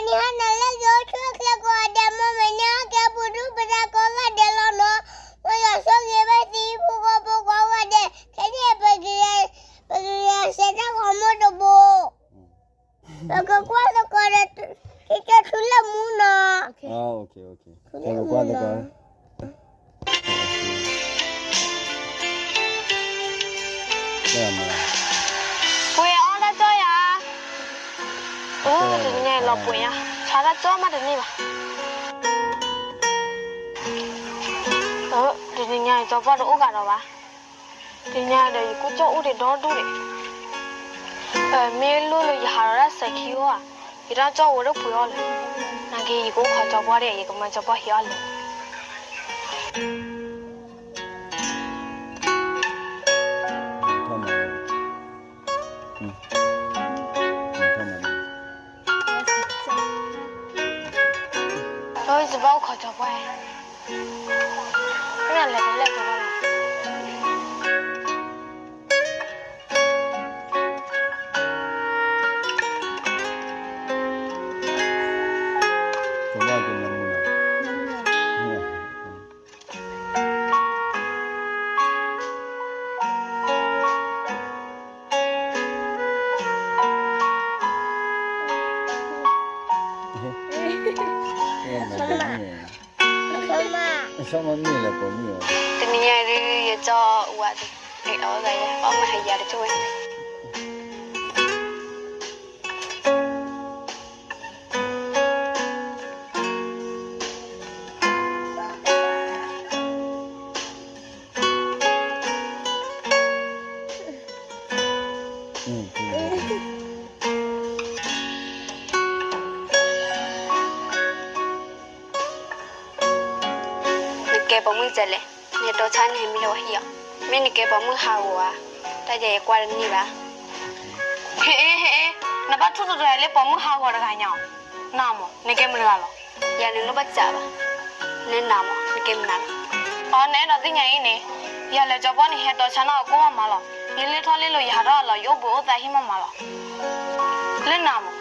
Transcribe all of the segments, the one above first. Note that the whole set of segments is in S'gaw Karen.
နဟါနၤလၢယွၤဆိၣ်ချ့ကိးဂၤဒဲး, မ်မဲာ်ညါကဲပဒုၣ်ပဒါကိးဂၤဒဲးလီၤနီၤ. မ်ယွၤဆိၣ်ဂ့ၤဘၣ်သုဖိဃီဖိကိးဂၤဒဲး, ခဲန့ၣ် ပကလဲၤဆဲးတၢ်ဂီၤမူတဘိ, ပကကွၢ်သကိးဒီး ကကဲထူလၢမူနီၤ. ပှ့ၤအီၣ်တၢ်ကၠီယၤ, တနံၤညါအံၤလီၤပှ့ၤညါ, ဆါတၢ်ကၠီမးတန့ၢ်ဘၣ်. တနံၤညါအံၤ စီၤပီၢ်တအိၣ်ကဒီးဘၣ်. တနံၤညါဒီး ယကူၣ်ကၠီအိၣ်ဒံးဒီဒူၣ်ဒံး, မ့ၢ်လိၣ်လၢယဟးဒီးတၢ်စဲးခံအိၣ်ဧါ, ယတၢ်ကၠီဝဲဒၣ်ပှ့ၤအီၣ်လၢၤ. နာ်က့ ယကအိၣ်ခိးစီၤပီၢ်ဒံး, ယကမၤစီၤပီၢ်ဟံးအီၣ်လၢၤ. အၢ ယဘၣ်အိၣ်ခိးစီၤပီၢ်, မ့ၢ်လဲၤကလဲၣ်ကလဲၣ်လီၤ. တနံၤညါဒုး ယကၠီဝဲဒၣ်, အီၣ်မၤဟဲယၤတကၠိဝဲ. နကဲပိာ်မုၣ်ကလဲၣ်, နတီဆါန့ၣ် ဟဲမံလၢဝဲဟံၣ်အီၤ, မ့ၢ်နကဲပိာ်မုၣ်ဟးဂီၤဧါ, တၢ်ယဲယကွၢ်တန့ၢ်ဘၣ်. ဟ့ၣ်အ့ ဟ့ၣ်အ့, နဘၣ်ထူၣ်တဂၤလၢပိာ်မုၣ်ဟးဂီၤတဂၤညါ, နၤမး နကဲမတၤတဂၤလီၤ. ယၤန့ၣ်လိၣ်ဘၣ်စးဘၣ်, နနၤမး နကဲမနုၤလီၤ. အီ နအဲၣ်ဒိးသ့ၣ်ညါအံၤန့ၣ်, ယၤလဲၤကၠီပှၢ်န့ၣ် ဟဲတီဆါနီၢ်အကိၢ်မးမးလီၤ. ယလဲၤထီၣ်လဲၤလီၤ ယဟးထီၣ်အလီၢ် ယအိၣ်ဘှံးအိၣ်သါဟံၣ်မးမးလီၤ. လၢနၤမး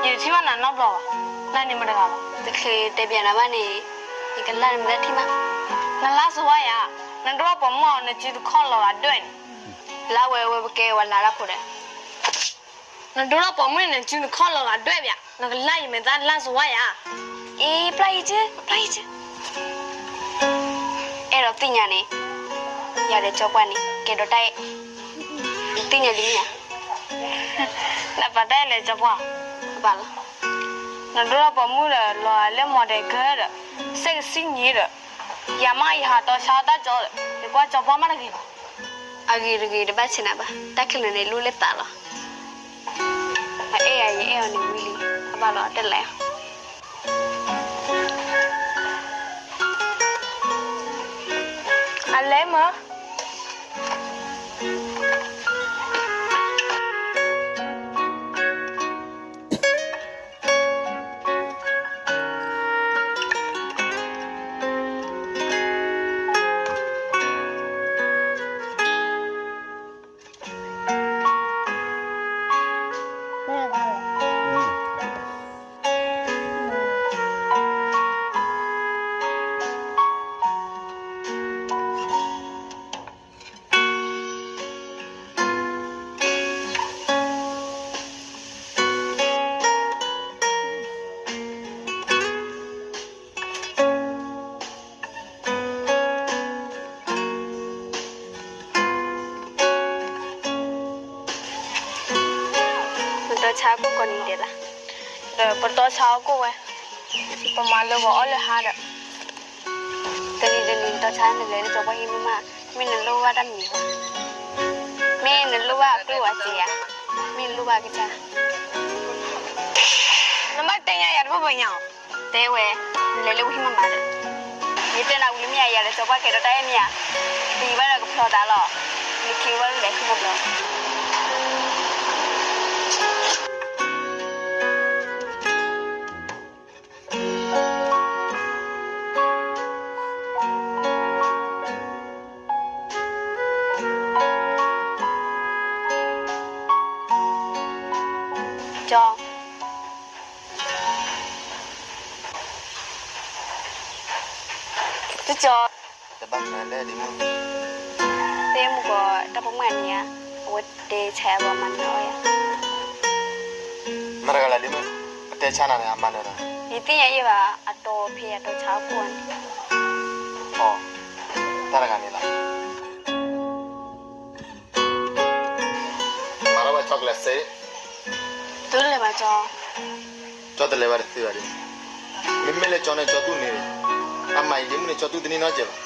ယတထံၣ်ဘၣ်နၤနီတဘျီဘၣ်. နၤန့ၣ်မတၤတဂၤလီၤ. တချုးတဲပျးနၤဘၣ်န့ၣ်, ယကလၢ်နမ့ၢ်တၢ်ထံၣ်မး. နလၢစိၤဝါယၤ, နဒိၣ်ထီၣ်ပိာ်မုၣ်အီၤ နစုတခီၣ်လီၤဂာ်ဒွဲၣ်န့ၣ်. လၢဝဲဝဲပကဲဝဲလၢတၢ်ဖိဒီး နဒိၣ်ထီၣ်ပိာ်မုၣ်န့ၣ် နစုနခီၣ်လီၤဂာ်ဒွဲၣ်ပျး, နကလၢ်ယမဲာ်သၣ်လၢစိၤဝါယၤ. အ့ ပျၢ်ယစု, ပျၢ်ယစု. အဲၣ်ဒိးသ့ၣ်ညါန့ၣ်, ယၤဒီးကၠီပှၢ်န့ၣ် ကဲဒီးတၢ်အဲၣ်, နသ့ၣ်ညါလံဧါ. နပာ်တၢ်အဲၣ်လဲၣ်ကၠီပှၢ်, ဘၣ်လီၤ. နဒိၣ်ထီၣ်ပိာ်မုၣ်ဒီး လီၤဂာ်လၢ model girl ဒီး စဲကစံၣ်ညီၣ်ဒီး, ယၤမ့ၢ်ယဟးတီဆါအီၣ်တၢ်ကၠီဒီး ယကွၢ်ကၠီပှၢ်မးတဂ့ၤဘၣ်. အဂ့ၤတဂ့ၤ တဘၣ်ဆဲးနၤဘၣ်, တၢ်ခဲလၢာ်န့ၣ် လိၣ်လၢသးလီၤ. အအဲၣ်ယၤ ယအဲၣ်အီၤန့ၣ်ဝံၤလံ, အဘၣ်လီၤ တလဲၤအီၤ. အလဲၤမး. ပတီဆါကိၣ်ကိးနံၤဒဲးလၢ်, ဒီးပတီဆါအီၣ်ကိၣ်ဝဲ, ပမၤလၢဂီၤအီၣ်လၢဟါဒီး, တနံၤတနံၤ နတီဆါနလဲၤလၢကၠီပှၢ်ဟံၣ်မးမး, မ့ၢ်နလိၣ်ဘၣ်တၢ်မံၤ, မ့ၢ်နလိၣ်ဘၣ်အကျိၣ်အစ့ဧါ, မ့ၢ်နလိၣ်ဘၣ်အကစၢ်. နဘၣ်တဲညါယၤတဘၣ်ဘၣ်ညါ, တဲဝဲ, နလဲၤလၢဝဲဟံၣ်မးမးဒီး, ယတဲနၤဝံၤလံမ့ၢ်ဧါ, ယၤဒီးကၠီပှၢ်ကဲဒီးတၢ်အဲၣ်မ့ၢ်ဧါ, ဒ်ဘၣ်ဒီးကဖျီသးလီၤ, နခံဘၣ်လဲၤဟံၣ်မးဘျီ. ကၠီ, ကၠီ, တဘၣ်မနုၤလဲၣ်ဒ့မုၣ်, သ့ၣ်မုၢ်ကီး တၢ်ပိာ်မုၣ်အနံၤဧါ, အဝဲတဲဆါယၤဘၣ်မၤနၢၤအီၤယၤ, မတၤတဂၤလဲၣ်ဒ့မုၣ်, ပတဲဆါနၤန့ၣ် အမၤနၢၤနၤ, ယသ့ၣ်ညါယဲၢ်ဘၣ် အတီဖဲအတီဆါအခိၣ်န့ၣ်, အိ, တၢ်တဂၤန့ၣ်လီၤ. မၤထီၣ်ဝဲ chocolate စ့, တလဲၤဘၣ်ကၠီ, ကၠီတလဲၤဘၣ်တသ့ဘၣ်ဒ့, မ့မ့ၢ်လၢကၠီန့ၣ် ကၠီတူၢ်န့ၣ်, အမၤအံၤဒ့မုၣ်န့ၣ် ကၠီတူၢ်တန့ၢ်နီတစဲးဘၣ်.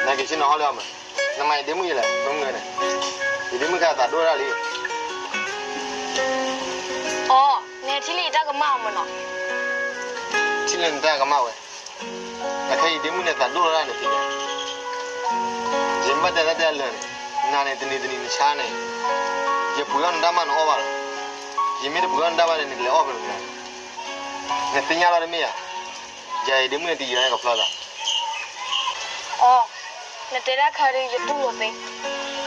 နက့ၤဆ့ၣ်နီၤဟီလၢအီၤမး, နမၤယဒ့မုၣ်ယလဲၣ်, မ့ၢ်မုၢ်ဂၤန့ၣ်, ယဒ့မုၣ်ခါသးဒိၣ်ဒၣ်လံ. အိ, နထံၣ်လံယတၢ်ကမၣ်အီၤမးနီၤ, ထံၣ်လံနတၢ်ကမၣ်ဝဲ, အခဲအံၤဒ့မုၣ်န့ၣ်သးဒိၣ်လီၤဒၣ်န့ၣ်သ့ၣ်ညါ, ယမ့ၢ်ဘၣ်တဲတၢ်တဲအလၢာ်န့ၣ်, နၤန့ၣ်တနံၤတနံၤနဆါန့ၣ်, ယပှ့ၤအီၣ်နတၢ်မးနအီၣ်ဘၣ်လီၤ. ယမ့ၢ်တပှ့ၤအီၣ်နတၢ်ဘၣ်န့ၣ် နလဲၤအီၣ်ဖဲလဲၣ်, နသ့ၣ်ညါလီၤတမ့ၢ်ဧါ. ယၤအံၤဒ့မုၣ်န့ၣ်တယံာ်လီၤန့ၣ်ကဖျီသး. အိ, နတဲတၢ်ခါဒ်ယတူၢ်လိာ်သ့,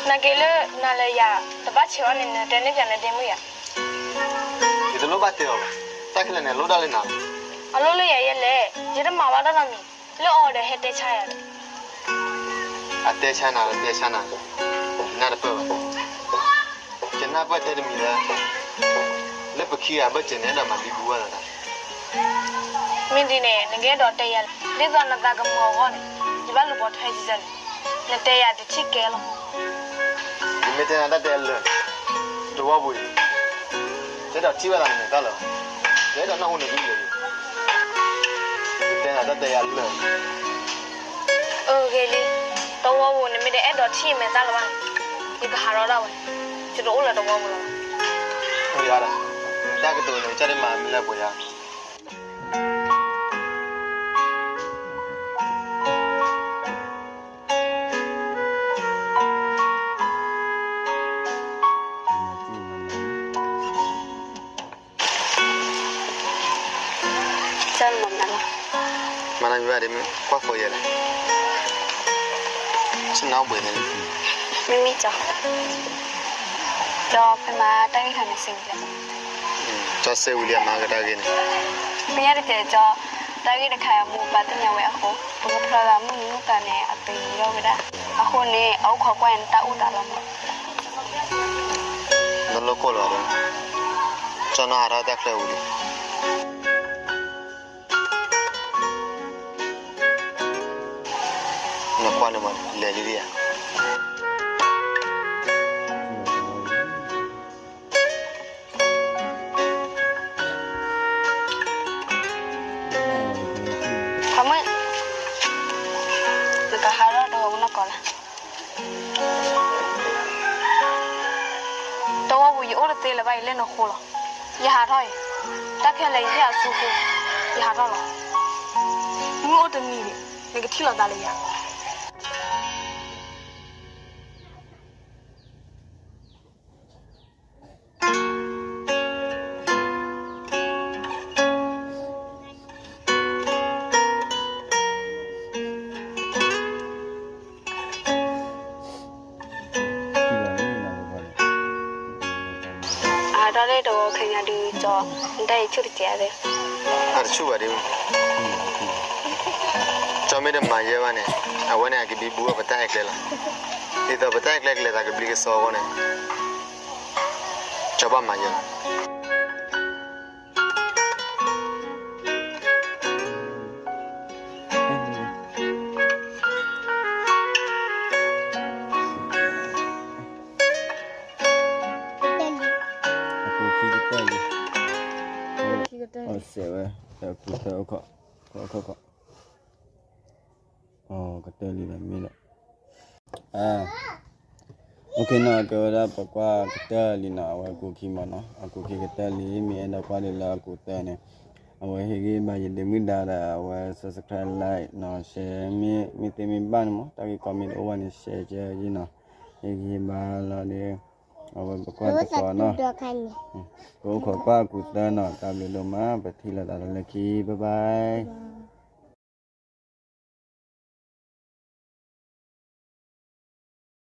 နာ်က့လၢနၤလၢယၤတဘၣ်ဆဲးအီၤန့ၣ် နတဲန့ၢ်ပၠးနဒ့မုၣ်ယၤ. ယတလိၣ်ဘၣ်တဲအီၤဘၣ်, တၢ်ခဲလၢာ်န့ၣ် အလိၣ်ဒၣ်လၢနၤလီၤ. အလိၣ်လၢယၤယဲလဲၣ်, ယတမၤဘၣ်တၢ်နီတမံၤ, လၢအီၤဒီးဟဲတဲဆါယၤဒီး. အတဲဆါနၤလၢတဲဆါနၤ, ယနၢ်တပၢၢ်ဘၣ်. ယနၢ်ပၢၢ်ထဲတမံၤလၢ လၢပခံဂၤအဘၢၣ်စၢၤန့ၣ် အဲၣ်ဒိးမၤဒံဘူဝဲသး. မ့ၢ်ဒ်န့ၣ် နကအဲၣ်ဒိးတဲယၤလဲၣ်, ဒ်သိးနသးကမုာ်အဂီၢ်န့ၣ်, ယဘၣ်လူၤပိာ်ထွဲယံၤန့ၣ်, နတဲယၤတထံၣ်ကဲလီၤ. ယမ့ၢ်တဲနၤတၢ်တဲအလၢာ်န့ၣ်, တဝီပူၤအံၤ, ယအဲၣ်ဒိးထံၣ်ဘၣ်သးနမဲာ်သၣ်လီၤ, ယအဲၣ်ဒိးနၢ်ဟူနဒ်လဲၣ်, ယတဲနၤတၢ်တဲယၤလၢာ် အဂ့ၤလံ, တဝီပူၤနမ့ၢ်တအဲၣ်ဒိးထံၣ်ယမဲာ်သၣ်လၢၤဘၣ်န့ၣ်, ယကဟးထီၣ်ဒၣ်ဝဲ, ယတအိၣ်လၢတဝီပူၤလၢၤဘၣ်. အိ, တၢ်ကတိၤန့ၣ် ကစၢ်ဒၣ်မၤမံလၢပှဲၤယၤ. မၤနၢၤဘၣ်ဒ်မ့ၢ်ကွၢ်ဃီယဲလဲၣ်, ဆ့ၣ်နီၤဘှံးန့ၣ်, မ့မ့ၢ်ကၠီ, ကၠီဖဲမၤတၢ်ဂ့ၢ်ခါန့ၣ်စံးဝံၤလံ, ကၠီစံးဝံၤလံအမၤကဒါက့ၤန့ၣ်, ဖဲညါတကဲးကၠီ, တၢ်ဂ့ၢ်တခါအမိၢ်ပၢ်သ့ၣ်ညါဝဲအဃိ, ပကဖျီသးမုၢ်နံၤမုၢ်သီန့ၣ် အသံးယံၤထီၣ်ဝဲဒၣ်, အဃိန့ၣ် အအိၣ်ခိးကွၢ်န့ၣ်တၢ်အိၣ်သးလီၤမး. နလိၣ်ကိၢ်လီၤ, ကၠီနီၢ်ဟးထီၣ်တၢ်ချၢဝံၤလံ. နကွၢ်န့ၣ်မး လဲၤလံဒံးဧါ. ခွါမုၣ်, နကဟးထီၣ်တဝီပူၤနီၢ်ကီၢ်လၢ်. တဝီပူၤယအိၣ်တသ့လၢၤဘၣ် ယလဲၤနဃိလီၤ. ယဟးထီၣ်အံၤ, တၢ်ခဲလၢာ်ယဟ့ၣ်အီၤဆူဃိ, ယဟးထီၣ်လီၤ. မုၢ်အိၣ်တနံၤဒံး နကထံၣ်လိာ်သးလၢယၤ. အဟးထီၣ်လၢတဝီခဲညါဒုးကၠီ, နတၢ်အံၤဆူၣ်တစဲးသ့. အတဆူၣ်ဘၣ်ဒ့မုၣ်, ကၠီမ့ၢ်တမၤယဲဘၣ်န့ၣ်, အဝဲန့ၣ်အကဘံဘူအီၤပတၢ်အဲၣ်ကျဲလီၤ. ဒ်သိးပတၢ်အဲၣ်ကျဲကလဲၤသးကဘျံးကစီအဂီၢ်န့ၣ်, ကၠီဘၣ်မၤယဲလီၤ. အကူခံကတၢၢ်လံ, အစဲးဝဲ, အကူသၢအိၣ်ခိး, ခိးခိးခိး, ကတၢၢ်လံဒီးမ့ၢ်ဒီး, အ OK နီၤ, ကဲဝဲဒၣ်ပကွၢ်ကတၢၢ်လံနီၤ, အဝဲအကူခံမးနီၤ, အကူခံကတၢၢ်လံ, မ့ၢ်အဲၣ်ဒိးကွၢ်ဒံးလၢအကူသၢန့ၣ်, အဝဲဟ့ၣ်ဂံၢ်ဘါယဒ့မုၣ်ဒါဒီး အဝဲ subscribe like နီၤ, share မ့ၢ်သ့မ့ၢ်ဘၣ်န့ၣ်မး, တၢ်ဂ့ၢ် comment တအိၣ်ဘၣ်န့ၣ် share ကဲယနီၤ, ဟ့ၣ်ဂံၢ်ဘါလီၤဒီး, အဝဲပကွၢ်တကီးနီၤ, ပအိၣ်ခိးကွၢ်အကူသၢနီၤ, တၢ်ဘျုးဒိၣ်မး, ပထံၣ်လိာ်သးဒီးလၢခံ, bye bye.